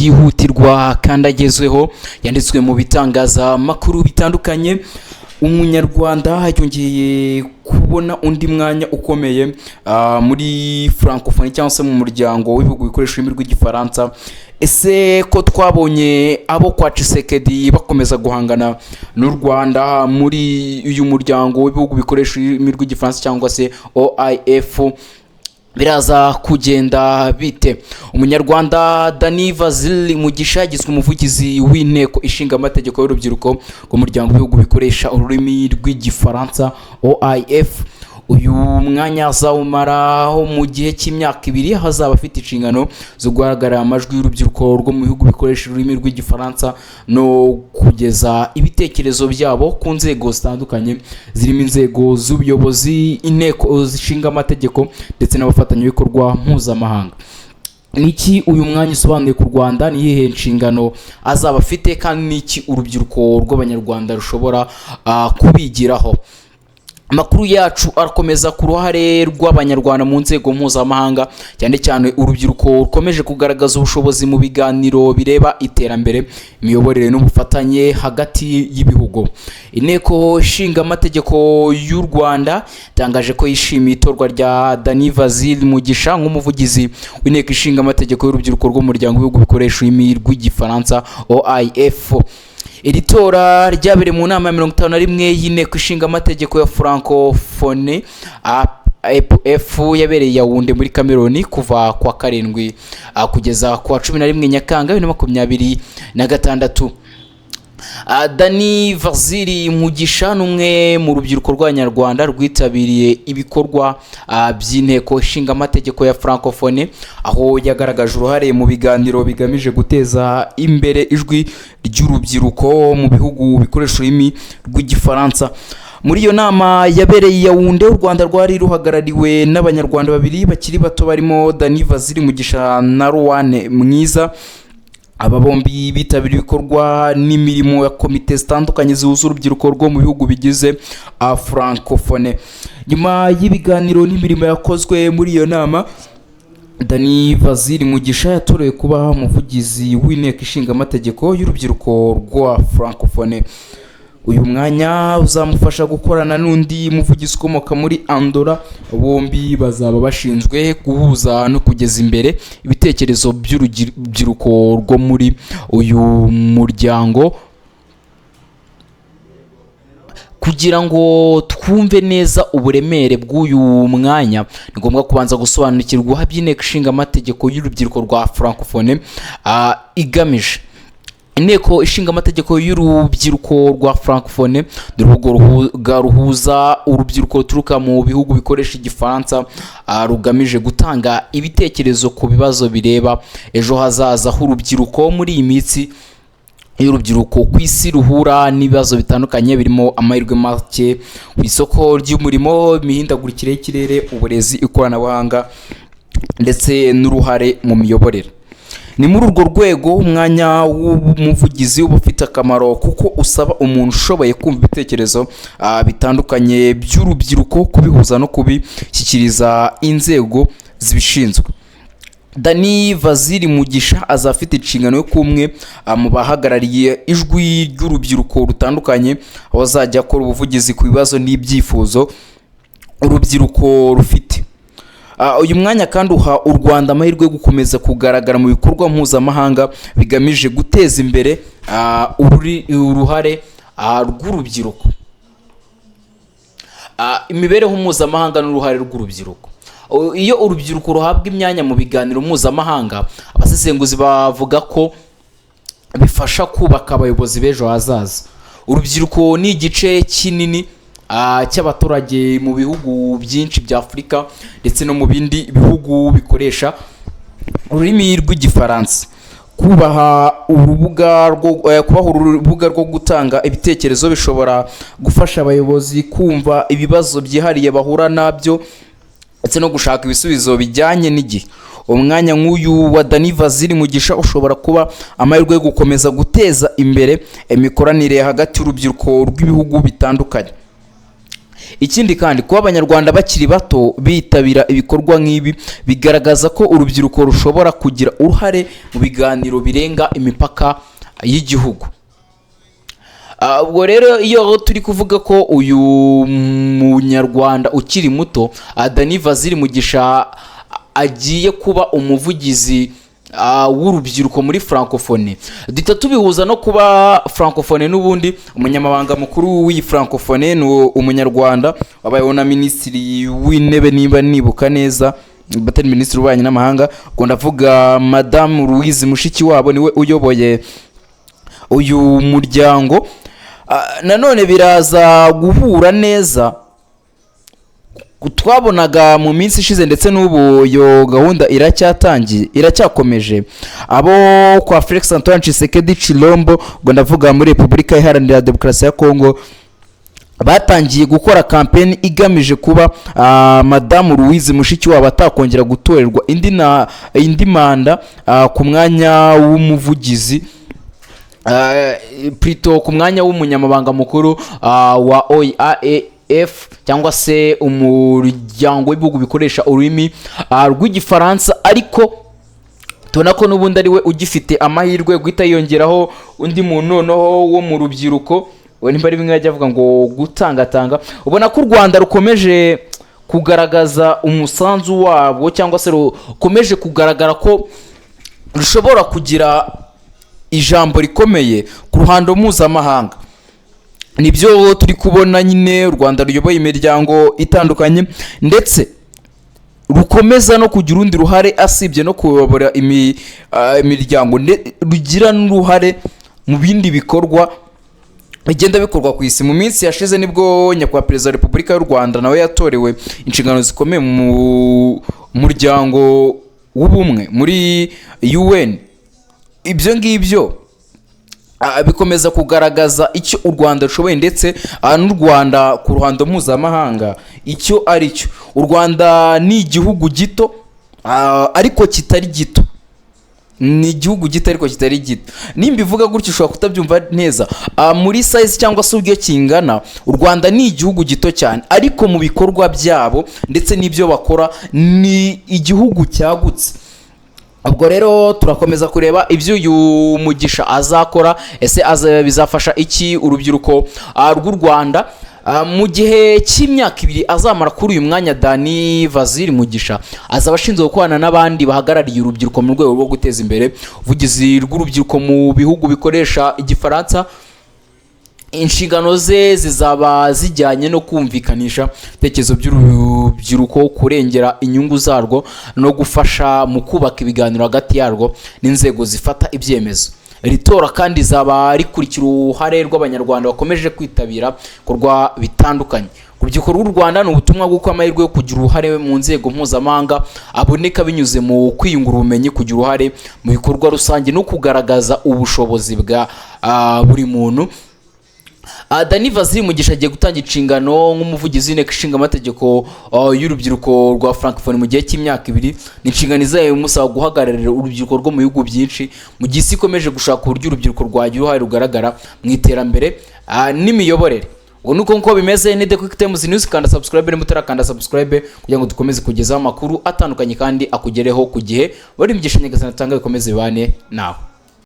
Yihutirwa kandi agezweho yanditswe mu bitangazamakuru bitandukanye. Umunyarwanda yongeye kubona undi mwanya ukomeye muri Francophonie cyangwa se mu muryango w'ibihugu bikoresha ururimi rw'Igifaransa. Ese ko twabonye abo kwa Tshisekedi bakomeza guhangana n'u Rwanda muri uyu muryango w'ibihugu bikoresha ururimi rw'Igifaransa cyangwa se OIF, biraza kugenda bite? Umunyarwanda Dany Vazili Mugisha yagizwe umuvugizi w'Inteko Ishinga Amategeko y'Urubyiruko rw'Umuryango w'Ibihugu Bikoresha Ururimi rw'Igifaransa, OIF. Uyu mwanya azawumaraho mu gihe cy'imyaka 2, aho azaba afite inshingano zo guhagararira amajwi y'urubyiruko rwo mu bihugu bikoresha ururimi rw'Igifaransa no kugeza ibitekerezo byabo ku nzego zitandukanye, zirimo inzego z'ubuyobozi, inteko zishinga amategeko ndetse n'abafatanyabikorwa mpuzamahanga. Niki uyu mwanya usobanuye ku Rwanda? Ni iyihe nshingano azaba afite? Kandi niki urubyiruko rw'Abanyarwanda rushobora kubigiraho? Amakuru yacu arakomeza ku ruhare rw'Abanyarwanda mu nzego mpuzamahanga, cyane cyane urubyiruko rukomeje kugaragaza ubushobozi mu biganiro bireba iterambere, imiyoborere n'ubufatanye hagati y'ibihugu. Inteko Ishinga Amategeko y'u Rwanda itangaje ko yishimiye itorwa rya Dany Vazili Mugisha nk'umuvugizi w'Inteko Ishinga Amategeko y'Urubyiruko rw'Umuryango w'Ibihugu Bikoresha Ururimi rw'Igifaransa, OIF. Iri tora ryabereye mu nama ya 51 y'Inteko Ishinga Amategeko ya Francophonie F yabereye Yaounde muri Cameroon kuva kwa 7 kugeza ku wa 11 Nyakanga 2026. Dany Vazili Mugisha ni umwe mu rubyiruko rw'Abanyarwanda rwitabiriye ibikorwa by'Inteko Ishinga Amategeko ya Francophonie, aho yagaragaje uruhare mu biganiro bigamije guteza imbere ijwi ry'urubyiruko mu bihugu bikoresha ururimi rw'Igifaransa. Muri iyo nama yabereye i Yaounde, u Rwanda rwari ruhagarariwe n'Abanyarwanda babiri bakiri bato barimo Dany Vazili Mugisha na Ruwane Mwiza. Aba bombi bitabiriye ibikorwa n'imirimo ya komite zitandukanye zihuza urubyiruko rwo mu bihugu bigize Francophonie. Nyuma y'ibiganiro n'imirimo yakozwe muri iyo nama, Dany Vazili Mugisha yatorewe kuba umuvugizi w'Inteko Ishinga Amategeko y'Urubyiruko rwa Francophonie. Uyu mwanya uzamufasha gukorana n'undi muvugizi ukomoka muri Andorra. Bombi bazaba bashinzwe guhuza no kugeza imbere ibitekerezo by'urubyiruko rwo muri uyu muryango. Kugira ngo twumve neza uburemere bw'uyu mwanya, ni ngombwa kubanza gusobanukirwa iby'Inteko Ishinga Amategeko y'Urubyiruko rwa Francophonie igamije. Inteko Ishinga Amategeko y'Urubyiruko rwa Francophonie ni urubuga ruhuza urubyiruko ruturuka mu bihugu bikoresha Igifaransa, rugamije gutanga ibitekerezo ku bibazo bireba ejo hazaza h'urubyiruko. Muri iyi minsi y'urubyiruko ku isi ruhura n'ibibazo bitandukanye birimo amahirwe make ku isoko ry'umurimo, imihindagurikire y'ikirere, uburezi, ikoranabuhanga ndetse n'uruhare mu miyoborere. Ni muri urwo rwego umwanya w'umuvugizi uba ufite akamaro, kuko usaba umuntu ushoboye kumva ibitekerezo bitandukanye by'urubyiruko, kubihuza no kubishyikiriza inzego zibishinzwe. Dany Vazili Mugisha azaba afite inshingano yo kuba umwe mu bahagarariye ijwi ry'urubyiruko rutandukanye, aho azajya akora ubuvugizi ku bibazo n'ibyifuzo urubyiruko rufite. Uyu mwanya kandi uha u Rwanda amahirwe yo gukomeza kugaragara mu bikorwa mpuzamahanga bigamije guteza imbere uruhare rw'urubyiruko, imibereho mpuzamahanga n'uruhare rw'urubyiruko. Iyo urubyiruko ruhabwa imyanya mu biganiro mpuzamahanga, abasesenguzi bavuga ko bifasha kubaka abayobozi b'ejo hazaza. Urubyiruko ni igice kinini cy'abaturage mu bihugu byinshi bya Afurika ndetse no mu bindi bihugu bikoresha ururimi rw'Igifaransa. Kubaha urubuga rwo gutanga ibitekerezo bishobora gufasha abayobozi kumva ibibazo byihariye bahura nabyo ndetse no gushaka ibisubizo bijyanye n'igihe. Umwanya nk'uyu wa Dany Vazili Mugisha ushobora kuba amahirwe yo gukomeza guteza imbere imikoranire hagati y'urubyiruko rw'ibihugu bitandukanye. Ikindi kandi, kuba Abanyarwanda bakiri bato bitabira ibikorwa nk'ibi bigaragaza ko urubyiruko rushobora kugira uruhare mu biganiro birenga imipaka y'igihugu. Ubwo rero iyo turi kuvuga ko uyu Munyarwanda ukiri muto, Danny Vazili Mugisha, agiye kuba umuvugizi w'urubyiruko muri Francophonie, duhita tubihuza no kuba Francophonie n'ubundi umunyamabanga mukuru w'iyi Francophonie ni Umunyarwanda wabayeho na Minisitiri w'Intebe, niba nibuka neza, batari Minisitiri w'Ububanyi n'Amahanga. Ubwo ndavuga Madamu Louise Mushikiwabo, niwe uyoboye uyu muryango. Nanone biraza guhura neza, twabonaga mu minsi ishize, ndetse n'ubu iyo gahunda iracyatangiye, iracyakomeje, abo kwa Felix Antoine Tshisekedi Chilombo, ubwo ndavuga muri Repubulika Iharanira Demokarasi ya Kongo, batangiye gukora kampeni igamije kuba Madamu Louise Mushikiwabo atakongera gutorerwa indi manda ku mwanya w'umuvugizi, plutôt ku mwanya w'umunyamabanga mukuru wa OIF, cyangwa se umuryango w'ibihugu bikoresha ururimi rw'Igifaransa. Ariko tubona ko n'ubundi ari we ugifite amahirwe guhita yiyongeraho undi muntu noneho wo mu rubyiruko. We nimba ari bimwe yajya avuga ngo gutangatanga, ubona ko u Rwanda rukomeje kugaragaza umusanzu wabwo, cyangwa se rukomeje kugaragara ko rushobora kugira ijambo rikomeye ku ruhando mpuzamahanga. Nibyo turi kubona nyine, u Rwanda ruyoboye imiryango itandukanye, ndetse rukomeza no kugira urundi ruhare asibye no kuyobora imiryango, rugira n'uruhare mu bindi bikorwa bigenda bikorwa ku isi. Mu minsi yashize nibwo Nyakubahwa Perezida wa Repubulika y'u Rwanda nawe yatorewe inshingano zikomeye mu muryango w'ubumwe, muri UN. Ibyo ngibyo bikomeza kugaragaza icyo u Rwanda rushoboye, ndetse n'u Rwanda ku ruhando mpuzamahanga icyo ari cyo. U Rwanda ni igihugu gito, ariko kitari gito. Ni igihugu gito ariko kitari gito. Nimba ivuga gutyo ushobora kutabyumva neza. Muri size cyangwa se uburyo kingana, u Rwanda ni igihugu gito cyane, ariko mu bikorwa byabo ndetse n'ibyo bakora ni igihugu cyagutse. Ubwo rero turakomeza kureba ibyo uyu Mugisha azakora. Ese bizafasha iki urubyiruko rw'u Rwanda? Mu gihe cy'imyaka 2 azamara kuri uyu mwanya, Danny Vazili Mugisha azaba ashinzwe gukorana n'abandi bahagarariye urubyiruko mu rwego rwo guteza imbere ubuvugizi rw'urubyiruko mu bihugu bikoresha Igifaransa. Inshingano ze zizaba zijyanye no kumvikanisha ibitekerezo by'urubyiruko, kurengera inyungu zarwo no gufasha mu kubaka ibiganiro hagati yarwo n'inzego zifata ibyemezo. Iri tora kandi rizaba rikurikira uruhare rw'Abanyarwanda bakomeje kwitabira ibikorwa bitandukanye. Urubyiruko rw'u Rwanda ni ubutumwa bw'uko amahirwe yo kugira uruhare mu nzego mpuzamahanga aboneka binyuze mu kwiyungura ubumenyi, kugira uruhare mu bikorwa rusange no kugaragaza ubushobozi bwa buri muntu. Danny Vazili Mugisha agiye gutanga inshingano nk'umuvugizi w'Inteko Ishinga Amategeko y'urubyiruko rwa Francophonie mu gihe cy'imyaka 2. Ni inshingano izajya imusaba guhagararira urubyiruko rwo mu bihugu byinshi mu gihe isi ikomeje gushaka uburyo urubyiruko rwagira uruhare rugaragara mu iterambere n'imiyoborere. Ubwo nuko nkuko bimeze, ni The Quick Times News. Kanda subscribe niba utarakanda subscribe kugira ngo dukomeze kugezaho amakuru atandukanye kandi akugereho ku gihe. Bari imigisha Nyagasani atanga bikomeze bibane nawe.